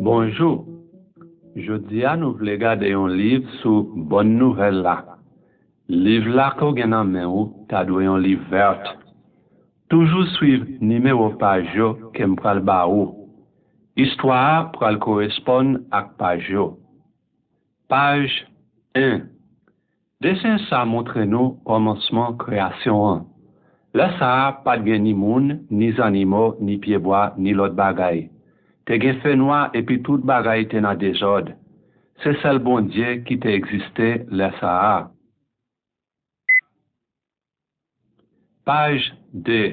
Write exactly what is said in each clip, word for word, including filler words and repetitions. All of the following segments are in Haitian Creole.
Bonjou. Jodi a nou vle gade yon liv sou Bòn Nouvèl la. Liv la ke w gen nan men ou ta dwe yon liv vèt. Toujou swiv nimewo paj yo ke m pral ba ou. Istwa a pral koresponn ak paj yo. Paj en. Desen sa montre nou kòmansman kreyasyon an. Lè sa a, pa t gen ni moun, ni zannimo, ni pyebwa, ni lòt bagay. Te gen fenwa epi tout bagay te nan dezòd. Se sèl Bondye ki te egziste lè sa a. Paj de.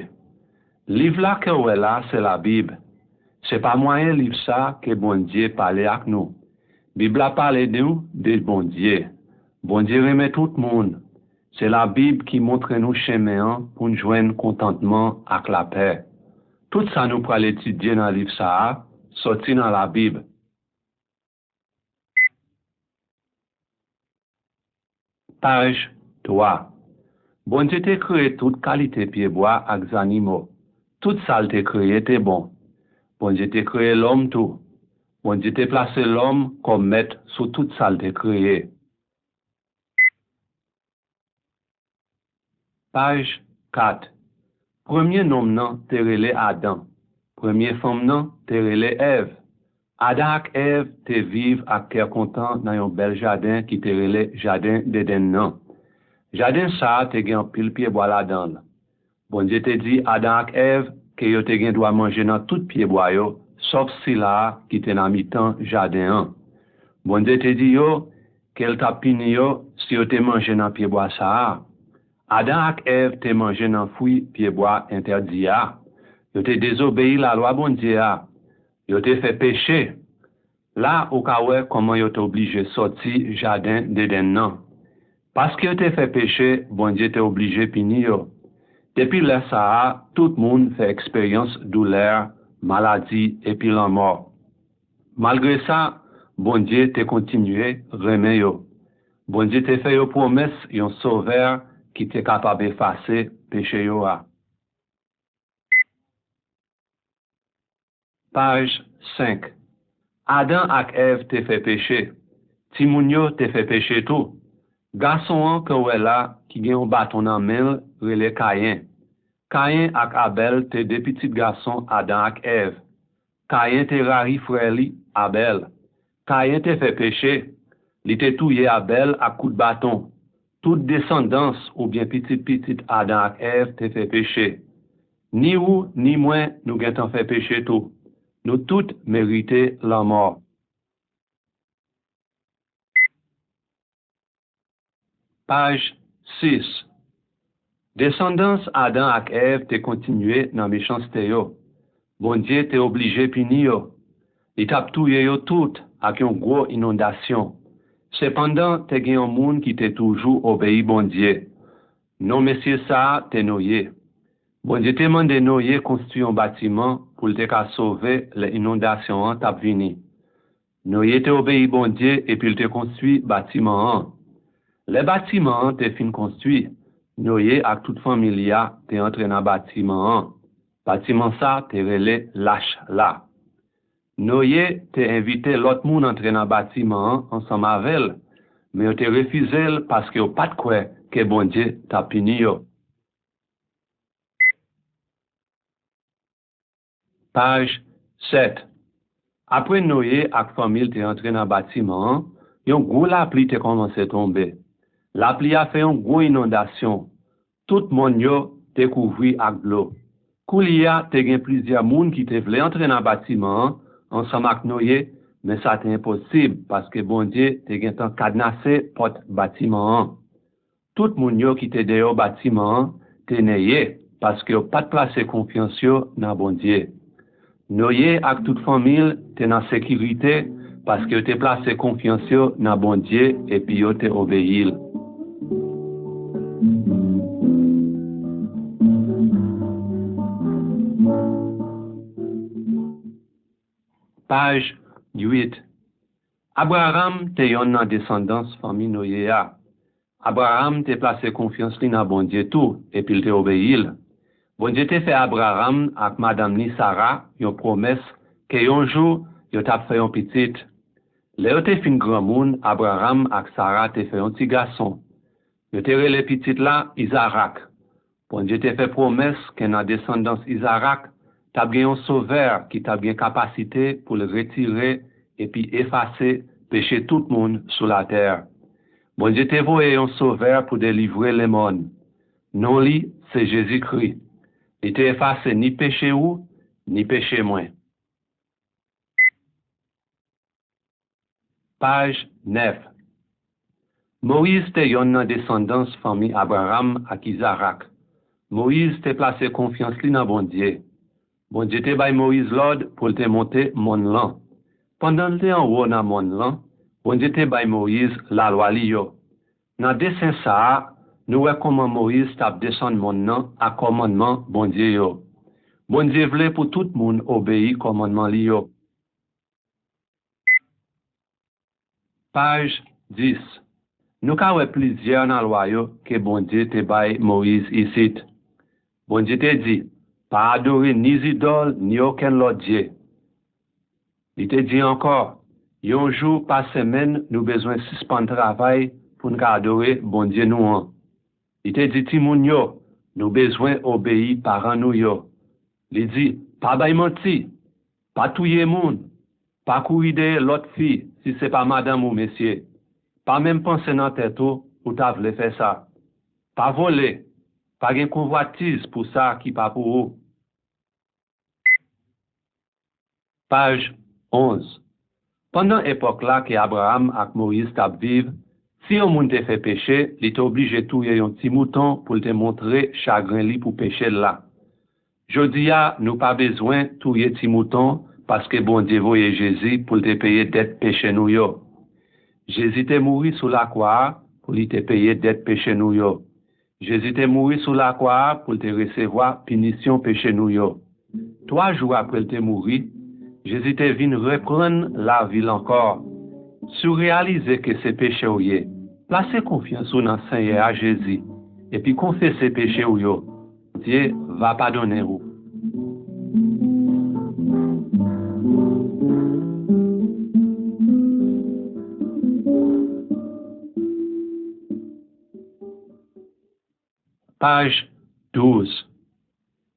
Liv la ke w wè la, se Labib. Se pa mwayen liv sa ke Bondye pale ak nou. Bib la pale nou de Bondye. Bondye renmen tout moun. Se Labib ki montre nou chemen an pou n jwenn kontantman ak lapè. Tout sa nou pral etidye nan liv sa a soti nan Labib. Paj twa. Bondye te kreye tout kalite pyebwa ak zannimo. Tout sa l te kreye te bon. Bondye te kreye lòm tou. Bondye te plase lòm kòm mèt sou tout sa l te kreye. Paj kat. Premye nonm nan te rele Adan. Premye fanm nan te rele Èv. Adan ak Èv te viv ak kè kontan nan yon bèl jaden ki te rele Jaden Dedenn nan. Jaden sa a te gen anpil pyebwa ladan l. Bondye te di Adan ak Èv ke yo te gen dwa manje nan tout pyebwa yo, sòf sila a ki te nan mitan jaden an. Bondye te di yo ke l t ap pini yo si yo te manje nan pyebwa sa a. Adan ak Èv te manje nan fwi pyebwa entèdi a. Yo te dezobeyi lalwa Bondye a. Yo te fè peche. La ou ka wè kòman yo te oblije sòti jaden Dedenn nan. Paske yo te fè peche, Bondye te oblije pini yo. Depi lè sa a, tout moun fè eksperyans doulè, maladi, epi lanmò. Malgre sa, Bondye te kontinye renmen yo. Bondye te fè yo pwomès yon Sovè ki te kapab efase peche yo a. Paj senk. Adan ak Èv te fè peche. Timoun yo te fè peche tou. Gason an ke w wè la, ki gen yon baton nan men l, rele Kayen. Kayen ak Abèl te de pitit gason Adan ak Èv. Kayen te rayi frè li, Abèl. Kayen te fè peche. Li te touye Abèl ak kout baton. Tout desandans oubyen pitit pitit Adan ak Èv te fè peche. Ni ou, ni mwen, nou gentan fè peche tou. Nou tout merite lanmò. Paj sis. Desandans Adan ak Èv te kontinye nan mechanste yo. Bondye te oblije pini yo. Li t ap touye yo tout ak yon gwo inondasyon. Sepandan, te gen yon moun ki te toujou obeyi Bondye. Non mesye sa a te Noye. Bondye te mande Noye konstwi yon batiman pou l te ka sove lè inondasyon an t ap vini. Noye te obeyi Bondye epi l te konstwi batiman an. Lè batiman an te fin konstwi, Noye ak tout fanmi li a te antre nan batiman an. Batiman sa a te rele Lach la. Noye te envite lòt moun antre nan batiman an ansanm avè l, men yo te refize l paske yo pa t kwè ke Bondye t ap pini yo. Paj sèt. Apre Noye ak fanmi l te antre nan batiman an, yon gwo lapli te kòmanse tonbe. Lapli a fè yon gwo inondasyon. Tout mòn yo te kouvri ak dlo. Koulye a, te gen plizyè moun ki te vle antre nan batiman an ansanm ak Noye, men sa te enposib paske Bondye te gentan kadnase pòt batiman an. Tout moun yo ki te deyò batiman an te neye, paske yo pa t plase konfyans yo nan Bondye. Noye ak tout fanmi l te nan sekirite, paske yo te plase konfyans yo nan Bondye epi yo te obeyi l. Paj uit. Abraram te yonn nan desandans fanmi Noye a. Abraram te plase konfyans li nan Bondye tou, epi l te obeyi l. Bondye te fè Abraram ak madanm li Sara yon pwomès ke yon jou yo t ap fè yon pitit. Lè yo te fin granmoun, Abraram ak Sara te fè yon ti gason. Yo te rele pitit la Izarak. Bondye te fè pwomès ke nan desandans Izarak, t ap gen yon Sovè ki t ap gen kapasite pou l retire epi efase peche tout moun sou latè. Bondye te voye yon Sovè pou delivre lemonn. Non li se Jezikri. Li te efase ni peche ou, ni peche mwen. Paj nèf. Moyiz te yonn nan desandans fanmi Abraram ak Izarak. Moyiz te plase konfyans li nan Bondye. Bondye te bay Moyiz lòd pou l te monte mòn lan. Pandan l te anwo nan mòn lan, Bondye te bay Moyiz lalwa li yo. Nan desen sa a, nou wè kòman Moyiz t ap desann mòn nan ak kòmandman Bondye yo. Bondye vle pou tout moun obeyi kòmandman li yo. Paj dis. Nou ka wè plizyè nan lwa yo ke Bondye te bay Moyiz isit. Bondye te di, "Pa adore ni zidòl ni okenn lòt dye." Li te di ankò, "Yon jou pa semèn nou bezwen sispann travay pou n ka adore Bondye nou an." Li te di timoun yo, "Nou bezwen obeyi paran nou yo." Li di, "Pa bay manti, pa touye moun, pa kouri dèyè lòt fi si se pa madanm ou mesye, pa menm panse nan tèt ou ou ta vle fè sa. Pa vole, pa gen konvwatiz pou sa ki pa pou ou." Paj onz. Pandan epòk la ke Abraram ak Moyiz t ap viv, si yon moun te fè peche, li te oblije touye yon ti mouton pou l te montre chagren li pou peche l la. Jodi a, nou pa bezwen touye ti mouton paske Bondye voye Jezi pou l te peye dèt peche nou yo. Jezi te mouri sou lakwa a pou li te peye dèt peche nou yo. Jezi te mouri sou lakwa a pou l te resevwa pinisyon peche nou yo. Twa jou apre l te mouri, Jezi te vin reprann lavi l ankò. Si w reyalize ke se peche w ye, plase konfyans ou nan Senyè a Jezi epi konfese peche w yo. Bondye va padonnen ou. Paj douz.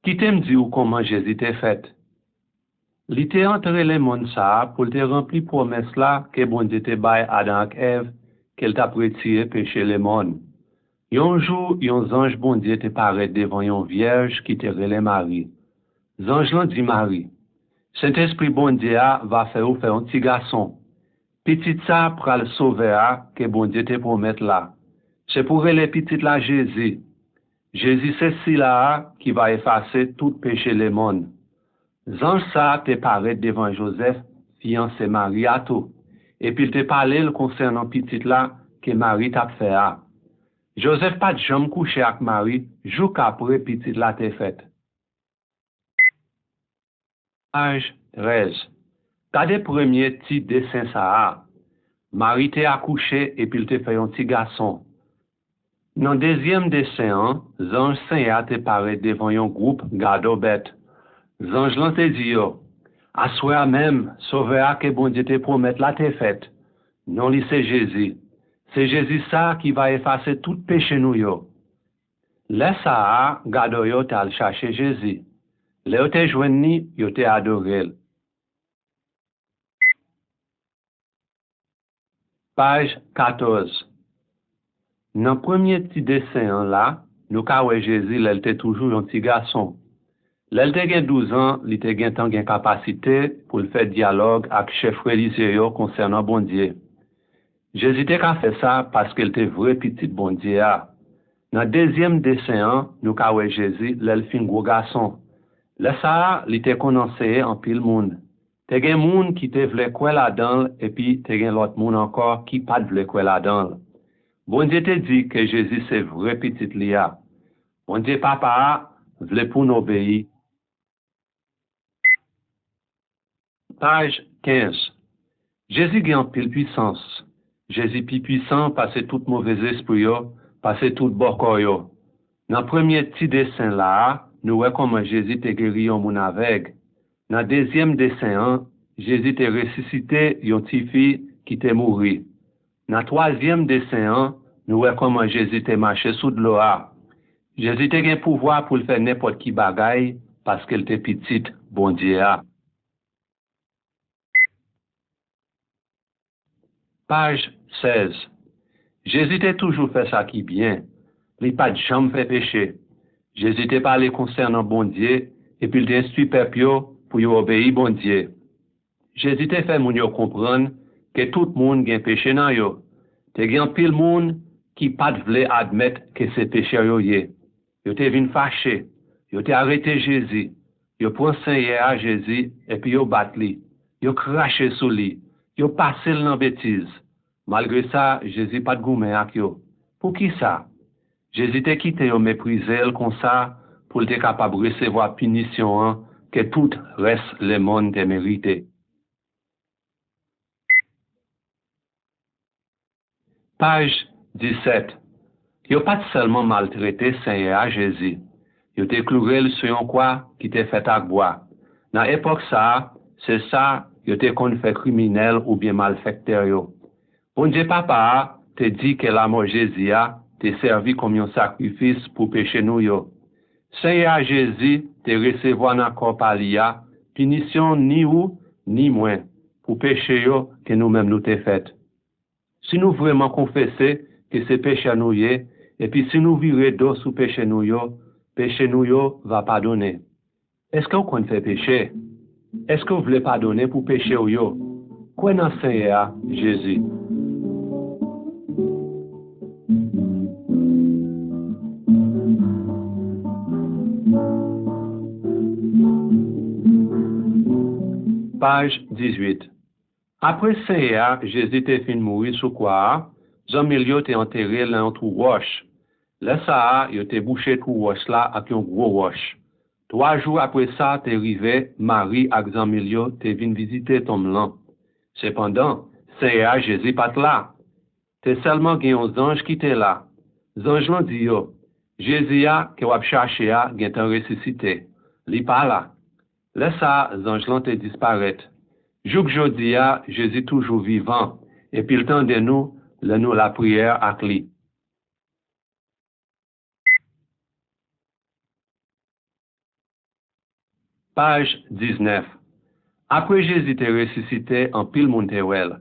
Kite m di w kòman Jezi te fèt. Li te antre lemonn sa a pou l te ranpli pwomès la ke Bondye te bay Adan ak Èv ke l t ap retire peche lemonn. Yon jou, yon zanj Bondye te parèt devan yon vyèj ki te rele Mari. Zanj lan di Mari, "Sentespri Bondye a va fè ou fè yon ti gason. Pitit sa a pral Sovè a ke Bondye te pwomèt la. Se pou rele pitit la Jezi. Jezi se sila a ki va efase tout peche lemonn." Zanj sa a te parèt devan Jozèf, fiyanse Mari a tou, epi l te pale l konsènan pitit la ke Mari t ap fè a. Jozèf pa t janm kouche ak Mari jouk apre pitit la te fèt. Paj trèz. Gade premye ti desen sa a. Mari te akouche epi l te fè yon ti gason. Nan dezyèm desen an, zanj Senyè a te parèt devan yon gwoup gadò bèt. Zanj lan te di yo, "Aswè a menm, Sovè a ke Bondye te pwomèt la te fèt. Non li se Jezi. Se Jezi sa a ki va efase tout peche nou yo." Lè sa a, gadò yo t al chache Jezi. Lè yo te jwenn li, yo te adore l. Paj katòz. Nan premye ti desen an la, nou ka wè Jezi lè l te toujou yon ti gason. Lè l te gen douz an, li te gentan gen kapasite pou l fè dyalòg ak chèf relijye yo konsènan Bondye. Jezi te ka fè sa paske l te vre Pitit Bondye a. Nan dezyèm desen an, nou ka wè Jezi lè l fin gwo gason. Lè sa a, li te konn anseye anpil moun. Te gen moun ki te vle kwè ladan l, epi te gen lòt moun ankò ki pa t vle kwè ladan l. Bondye te di ke Jezi se vre Pitit li a. Bondye Papa a vle pou n obeyi. Paj kenz. Jezi gen anpil pwisans. Jezi pi pwisan pase tout move zespri yo, pase tout bòkò yo. Nan premye ti desen la a, nou wè kòman Jezi te geri yon moun avèg. Nan dezyèm desen an, Jezi te resisite yon tifi ki te mouri. Nan twazyèm desen an, nou wè kòman Jezi te mache sou dlo a. Jezi te gen pouvwa pou l fè nenpòt ki bagay paske l te Pitit Bondye a. Paj sèz. Jezi te toujou fè sa ki byen. Li pa t janm fè peche. Jezi te pale konsènan Bondye epi l te enstwi pèp yo pou yo obeyi Bondye. Jezi te fè moun yo konprann ke tout moun gen peche nan yo. Te gen anpil moun ki pa t vle admèt ke se pechè yo ye. Yo te vin fache. Yo te arete Jezi. Yo pran Senyè a Jezi epi yo bat li. Yo krache sou li. Yo pase l nan betiz. Malgre sa, Jezi pa t goumen ak yo. Poukisa? Jezi te kite yo meprize l konsa pou l te kapab resevwa pinisyon an ke tout rès lemonn te merite. Paj disèt. Yo pa t sèlman maltrete Senyè a Jezi. Yo te kloure l sou yon kwa ki te fèt ak bwa. Nan epòk sa a, se sa yo te konn fè kriminèl oubyen malfektè yo. Bondye Papa a te di ke lamò Jezi a te sèvi kòm yon sakrifis pou peche nou yo. Senyè a Jezi te resevwa nan kò pa li a pinisyon ni ou ni mwen pou peche yo ke nou menm nou te fèt. Si nou vrèman konfese ke se pechè nou ye, epi si nou vire do sou peche nou yo, peche nou yo va padonnen. Èske w konn fè peche? Èske w vle padonnen pou peche w yo? Kwè nan Senyè a Jezi. Paj dizuit. Apre Senyè a Jezi te fin mouri sou kwa a, zanmi l yo te antere l nan yon twou wòch. Lè sa a, yo te bouche twou wòch la ak yon gwo wòch. Twa jou apre sa te rive, Mari ak zanmi l yo te vin vizite tonm lan. Sepandan, Senyè a Jezi pa t la. Te sèlman gen yon zanj ki te la. Zanj lan di yo, Jezi a ke w ap chache a gentan resisite. Li pa la. Lè sa a, zanj lan te disparèt. Jouk jodi a, Jezi toujou vivan, epi l tande nou lè nou lapriyè ak li. Paj diznèf. Apre Jezi te resisite, anpil moun te wè l.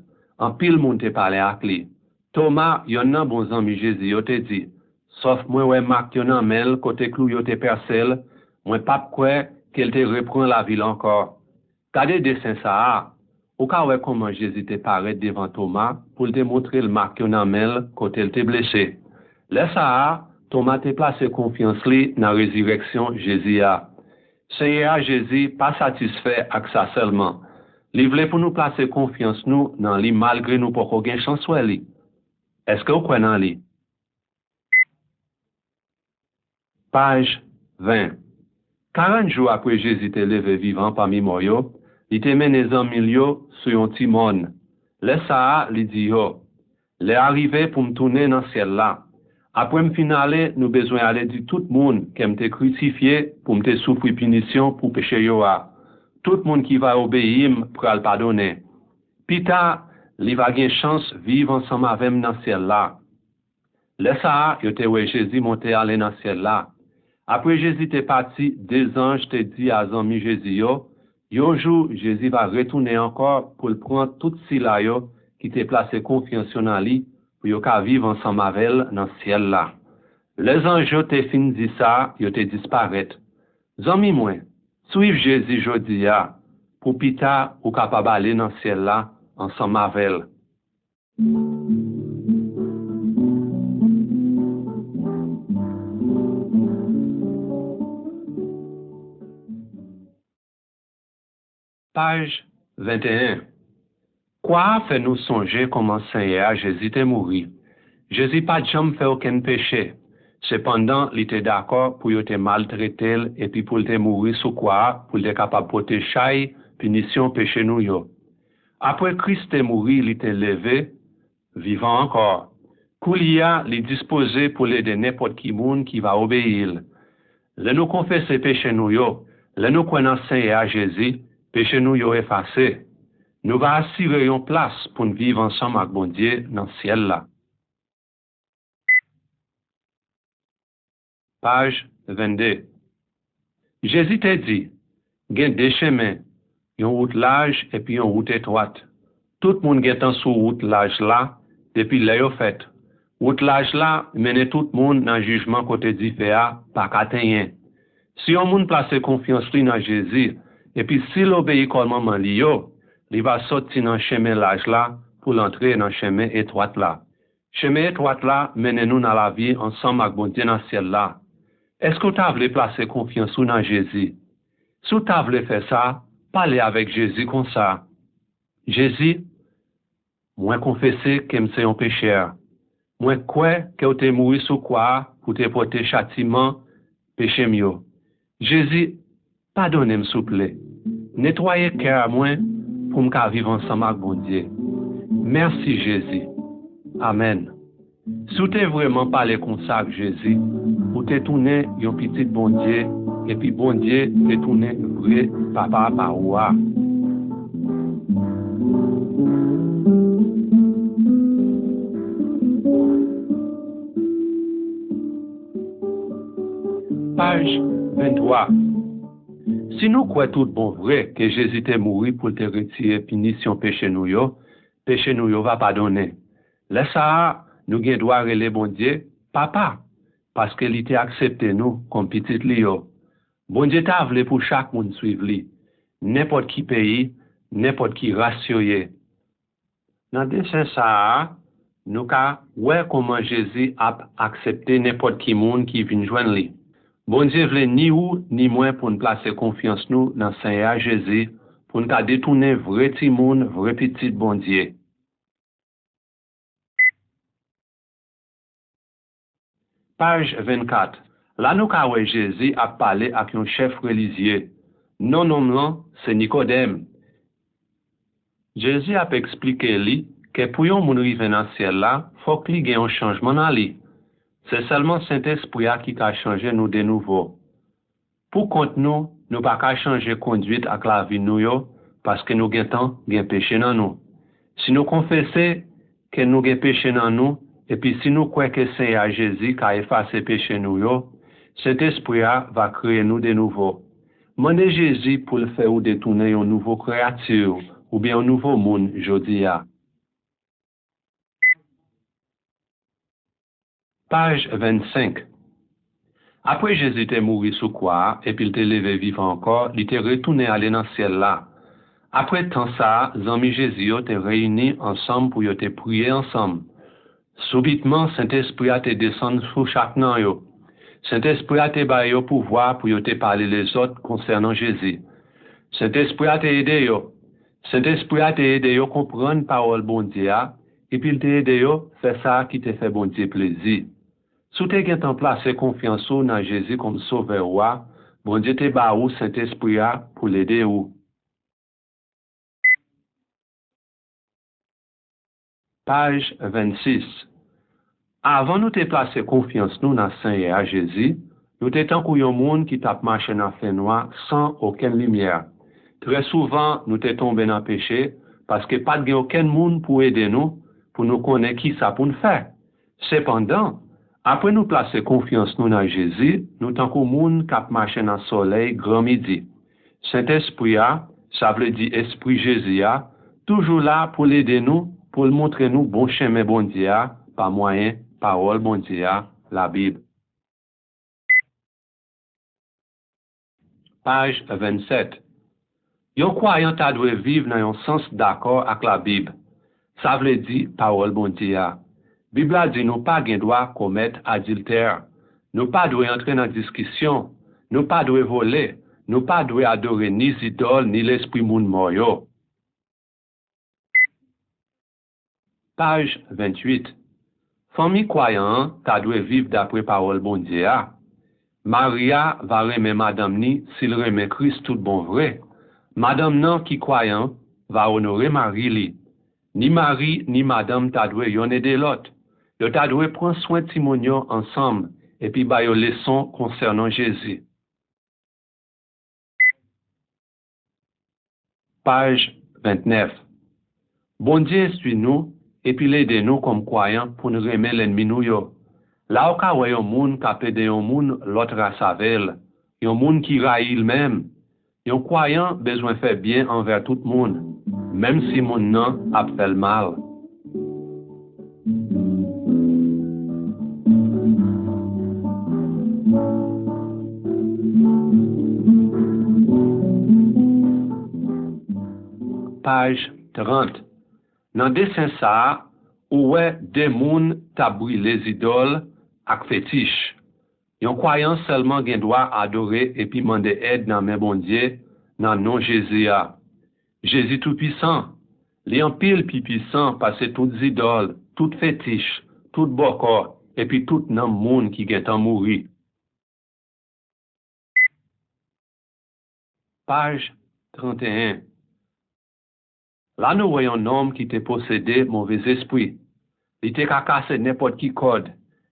Anpil moun te pale ak li. Toma, yonn nan bon zanmi Jezi yo, te di, Sòf mwen wè mak yo nan men l kote klou yo te pèse l, mwen p ap kwè ke l te reprann lavi l ankò. Gade desen sa a. Ou ka wè kòman Jezi te parèt devan Toma pou l te montre l mak yo nan men l kote l te blese. Lè sa a, Toma te plase konfyans li nan rezirèksyon Jezi a. Senyè a Jezi pa satisfè ak sa sèlman. Li vle pou nou plase konfyans nou nan li malgre nou poko gen chans wè li. Èske w kwè nan li? Paj ven. Karant jou apre Jezi te leve vivan pami mò yo, li te mennen zanmi l yo sou yon ti mòn. Lè sa a, li di yo, Lè a rive pou m tounen nan syèl la. Apre m fin ale, nou bezwen ale di tout moun ke m te krisifye pou m te soufri pinisyon pou peche yo a. Tout moun ki va obeyi m pral padonnen. Pita, li va gen chans viv ansanm avè m nan syèl la. Lè sa a, yo te wè Jezi monte ale nan syèl la. Apre Jezi te pati, de zanj te di a zanmi Jezi yo, Yon jou, Jezi va retounen ankò pou l pran tout sila yo ki te plase konfyans yo nan li, pou yo ka viv ansanm avè l nan syèl la. Lè zanj yo te fin di sa, yo te disparèt. Zanmi mwen, swiv Jezi jodi a, pou pita ou kapab ale nan syèl la ansanm avè l. Paj venteyen. Kwa a fè nou sonje kòman Senyè a Jezi te mouri. Jezi pa t janm fè okenn peche. Sepandan, li te dakò pou yo te maltrete l epi pou l te mouri sou kwa a pou l te kapab pote chay pinisyon peche nou yo. Apre Kris te mouri, li te leve, vivan ankò. Koulye a, li dispoze pou l ede nenpòt ki moun ki va obeyi l. Lè nou konfese peche nou yo, lè nou kwè nan Senyè a Jezi, peche nou yo efase. Nou va asire yon plas pou n viv ansanm ak Bondye nan syèl la. Paj vennde. Jezi te di, gen de chemen, yon wout laj epi yon wout etwat. Tout moun gentan sou wout laj la depi lè yo fèt. Wout laj la mennen tout moun nan jijman kote dife a pa ka tenyen. Si yon moun plase konfyans li nan Jezi, epi si l obeyi kòmandman li yo, li va soti nan chemen laj la pou l antre nan chemen etwat la. Chemen etwat la mennen nou nan lavi ansanm ak Bondye nan syèl la. Èske w ta vle plase konfyans ou nan Jezi? Si w ta vle fè sa, pale avèk Jezi konsa, Jezi, mwen konfese ke m se yon pechè. Mwen kwè ke w te mouri sou kwa a pou te pote chatiman peche m yo. Jezi, padone m souple. Netwaye kè a mwen pou m ka viv ansanm ak Bondye. Mèsi, Jezi. Amèn. Si w te vrèman pale konsa ak Jezi, ou te tounen yon pitit Bondye, epi Bondye te tounen vre Papa pa ou a. Paj venntwa. Si nou kwè tout bon vre ke Jezi te mouri pou l te retire pinisyon peche nou yo, peche nou yo va padonnen. Lè sa a, nou gen dwa rele Bondye Papa, paske li te aksepte nou kòm pitit li yo. Bondye ta vle pou chak moun swiv li, nenpòt ki peyi, nenpòt ki ras yo ye. Nan desen sa a, nou ka wè kòman Jezi ap aksepte nenpòt ki moun ki vin jwenn li. Bondye vle ni ou ni mwen pou n plase konfyans nou nan Senyè a Jezi, pou n ka detounen vre timoun, vre pitit Bondye. Paj vennkat. La nou ka wè Jezi ap pale ak yon chèf relijye. Non nonm lan se Nikodèm. Jezi ap eksplike li ke pou yon moun rive nan syèl la, fòk li gen yon chanjman nan li. Se sèlman Sentespri a ki ka chanje nou de nouvo. Pou kont nou, nou pa ka chanje konduit ak lavi nou yo, paske nou gentan gen peche nan nou. Si nou konfese ke nou gen peche nan nou, epi si nou kwè ke Senyè a Jezi ka efase peche nou yo, Sentespri a va kreye nou de nouvo. Mande Jezi pou l fè ou detounen yon nouvo kreyati oubyen yon nouvo moun jodi a. Paj vennsenk. Apre Jezi te mouri sou kwa a epi l te leve vivan ankò, li te retounen ale nan syèl la. Apre tan sa a, zanmi Jezi yo te reyini ansanm pou yo te priye ansanm. Soubitman, Sentespri a te desann sou chak nan yo. Sentespri a te ba yo pouvwa pou yo te pale lezòt konsènan Jezi. Sentespri a te ede yo. Sentespri a te ede yo konprann pawòl Bondye a, epi l te ede yo fè sa ki te fè Bondye plezi. Si w te gentan plase konfyans ou nan Jezi kòm Sovè ou a, Bondye te ba ou Sentespri a pou l ede ou. Paj vennsis. Avan nou te plase konfyans nou nan Senyè a Jezi, nou te tankou yon moun ki t ap mache nan fènwa san okenn limyè. Trè souvan, nou te tonbe nan peche paske pa t gen okenn moun pou ede nou, pou nou konnen kisa pou n fè. Sepandan, apre nou plase konfyans nou nan Jezi, nou tankou moun k ap mache nan solèy granmidi. Sentespri a, sa vle di Espri Jezi a, toujou la pou l ede nou, pou l montre nou bon chemen Bondye a pa mwayen pawòl Bondye a, Labib. Paj vennsèt. Yon kwayan ta dwe viv nan yon sans dakò ak Labib, sa vle di pawòl Bondye a. Bib la di nou pa gen dwa komèt adiltè, nou pa dwe antre nan diskisyon, nou pa dwe vole, nou pa dwe adore ni zidòl ni lespri moun mò yo. Paj venntuit. Fanmi kwayan an ta dwe viv dapre pawòl Bondye a. Mari a va renmen madanm ni si l renmen Kris tout bon vre. Madanm nan ki kwayan va onore mari li. Ni mari ni madanm ta dwe yonn ede lòt. Yo ta dwe pran swen timoun yo ansanm epi ba yo leson konsènan Jezi. Paj ventnèf. Bondye enstwi nou epi l ede nou kòm kwayan pou n renmen lènmi nou yo. La w ka wè yon moun k ap ede yon moun lòt ras avè l, yon moun ki rayi l menm. Yon kwayan bezwen fè byen anvè tout moun, menm si moun nan ap fè l mal. Paj trant. Nan desen sa a, ou wè de moun t ap brile zidòl ak fetich. Yon kwayan sèlman gen dwa adore epi mande èd nan men Bondye nan non Jezi a. Jezi toupisan. Li anpil pi pisan pase tout zidòl, tout fetich, tout bòkò, epi tout nanm moun ki gentan mouri. Paj trant e en. La nou wè yon nonm ki te posede movèzespri. Li te ka kase nenpòt ki kòd,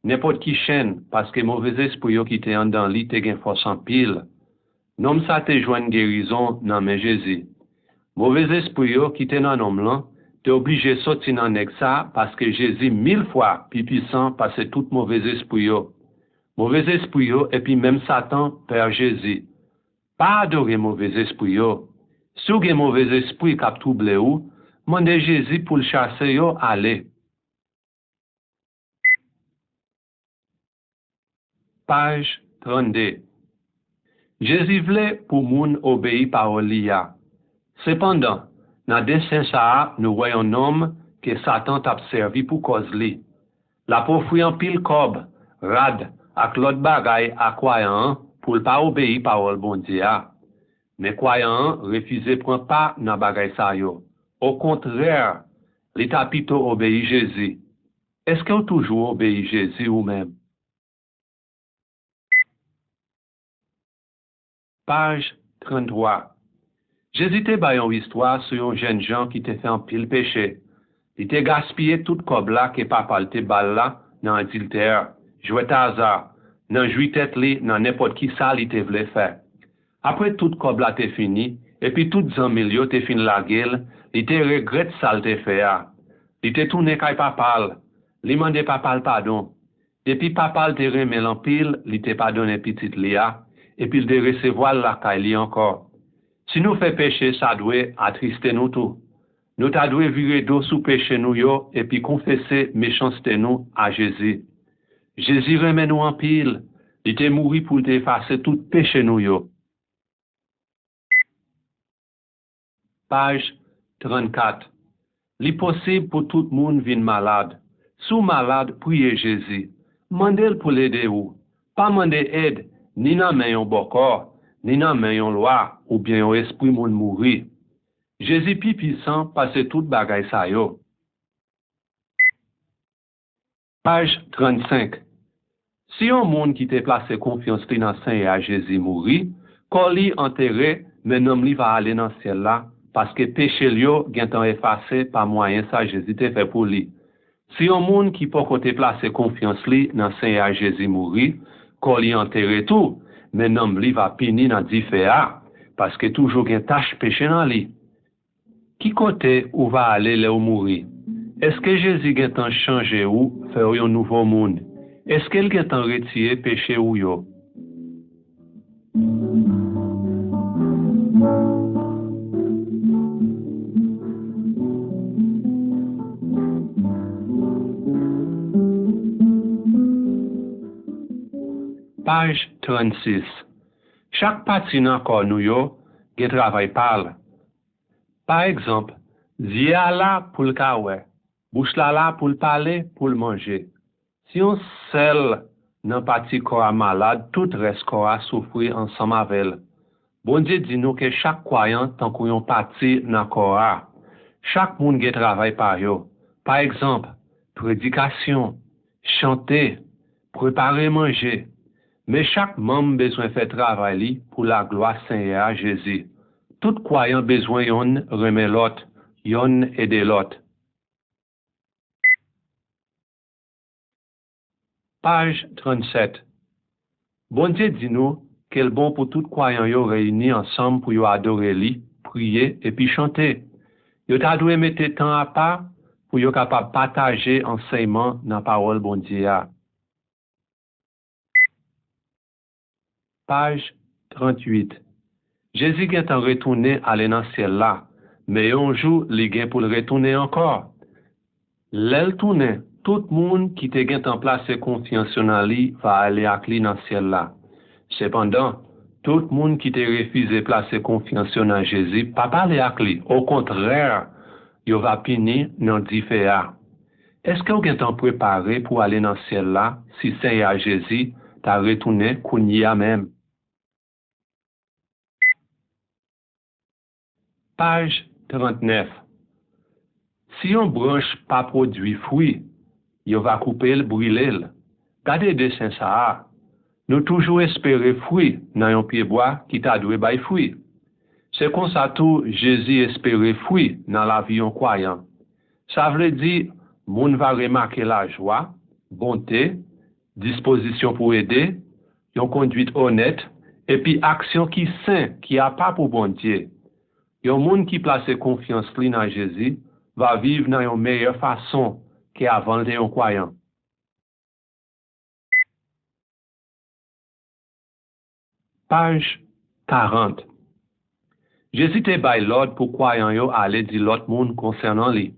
nenpòt ki chenn, paske movèzespri yo ki te anndan li te gen fòs anpil. Nonm sa te jwenn gerizon nan men Jezi. Movèzespri yo ki te nan nonm lan te oblije soti nan nèg sa, paske Jezi mil fwa pi pisan pase tout movèzespri yo. Movèzespri yo epi menm Satan pè Jezi. Pa adore movèzespri yo. Si w gen movèzespri k ap twouble ou, mande Jezi pou l chase yo ale. Paj trannde. Jezi vle pou moun obeyi pawòl li a. Sepandan, nan desen sa a, nou wè yon nonm ke Satan t ap sèvi pou kòz li. L ap ofri anpil kòb, rad, ak lòt bagay a kwayan an pou l pa obeyi pawòl Bondye a. Men kwayan an refize pran pa nan bagay sa yo. Okontrè, li ta pito obeyi Jezi. Èske w toujou obeyi Jezi ou menm? Paj tranntwa. Jezi te bay yon istwa sou yon jènjan ki te fè anpil peche. Li te gaspiye tout kòb la ke papa l te ba l la nan adiltè, jwèt aza, nan jwi tèt li nan nenpòt ki sa li te vle fè. Apre tout kòb la te fini, epi tout zanmi l yo te fin lage l, li te regrèt sa l te fè a. Li te tounen kay papa l. Li mande papa l padon. Depi papa l te renmen l anpil, li te padone pitit li a, epi l te resevwa l lakay li ankò. Si nou fè peche, sa dwe atriste nou tou. Nou ta dwe vire do sou peche nou yo epi konfese mechanste nou a Jezi. Jezi renmen nou anpil, li te mouri pou l te efase tout peche nou yo. Paj trannkat. Li posib pou tout moun vin malad. Si w malad, priye Jezi. Mande l pou l ede ou. Pa mande èd ni nan men yon bòkò, ni nan men yon lwa oubyen yon espri moun mouri. Jezi pi pisan pase tout bagay sa yo. Paj trannsenk. Si yon moun ki te plase konfyans li nan Senyè a Jezi mouri, kò li antere, men nanm li va ale nan syèl la, paske peche l yo gentan efase pa mwayen sa Jezi te fè pou li. Si yon moun ki poko te plase konfyans li nan Senyè a Jezi mouri, kò li antere tou, men nanm li va pini nan dife a, paske toujou gen tach peche nan li. Ki kote ou va ale lè w mouri? Èske Jezi gentan chanje ou, fè w yon nouvo moun? Èske l gentan retire peche ou yo? Paj trannsis. Chak pati nan kò nou yo gen travay pa l. Pa egzanp, zye a la pou l ka wè, bouch la la pou l pale, pou l manje. Si yon sèl nan pati kò a malad, tout rès kò a soufri ansanm avè l. Bondye di nou ke chak kwayan tankou yon pati nan kò a. Chak moun gen travay pa yo. Pa egzanp, predikasyon, chante, prepare manje. Men chak manm bezwen fè travay li pou laglwa Senyè a Jezi. Tout kwayan bezwen yonn renmen lòt, yonn ede lòt. Paj trannsèt. Bondye di nou ke l bon pou tout kwayan yo reyini ansanm pou yo adore li, priye, epi chante. Yo ta dwe mete tan apa pou yo kapab pataje ansèyman nan Pawòl Bondye a. Paj tranntuit. Jezi gentan retounen ale nan syèl la, men yon jou li gen pou l retounen ankò. Lè l tounen, tout moun ki te gentan plase konfyans yo nan li va ale ak li nan syèl la. Sepandan, tout moun ki te refize plase konfyans yo nan Jezi p ap ale ak li. Okontrè, yo va pini nan dife a. Èske w gentan prepare pou ale nan syèl la si Seyè a Jezi ta retounen kounye a menm? Paj trannèf. Si yon branch pa pwodui fwi, yo va koupe l, brile l. Gade desen sa a. Nou toujou espere fwi nan yon pyebwa ki ta dwe bay fwi. Se konsa tou Jezi espere fwi nan lavi yon kwayan. Sa vle di, moun va remake lajwa, bonte, dispozisyon pou ede, yon konduit onèt, epi aksyon ki sen, ki apa pou Bondye. Yon moun ki plase konfyans li nan Jezi va viv nan yon meyè fason ke avan l te yon kwayan. Paj karant. Jezi te bay lòd pou kwayan yo ale di lòt moun konsènan li.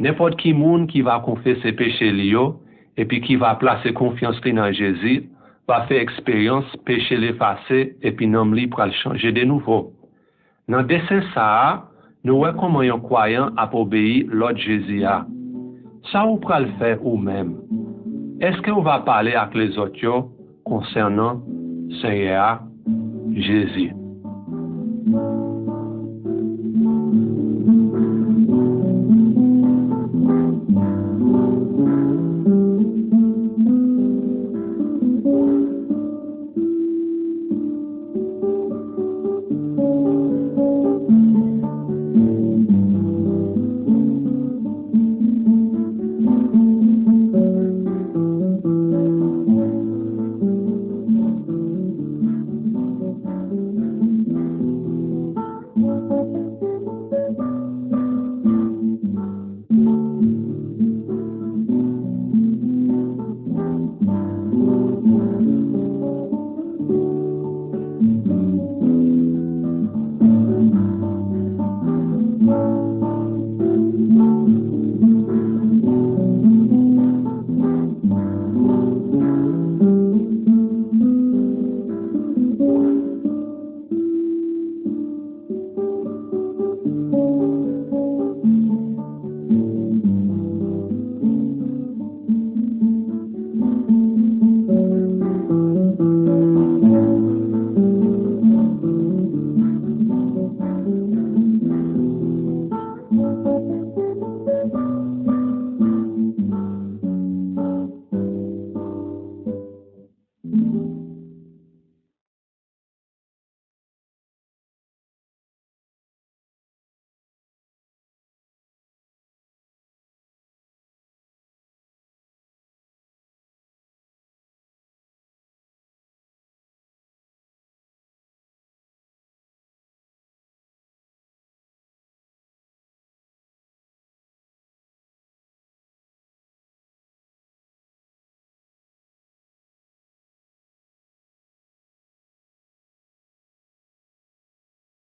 Nenpòt ki moun ki va konfese peche li yo epi ki va plase konfyans li nan Jezi va fè eksperyans peche l efase epi nanm li pral chanje de nouvo. Nan desen sa a, nou wè kòman yon kwayan ap obeyi lòd Jezi a. Sa ou pral fè ou menm? Èske ou va pale ak lezòt yo konsènan Seyè a, Jezi?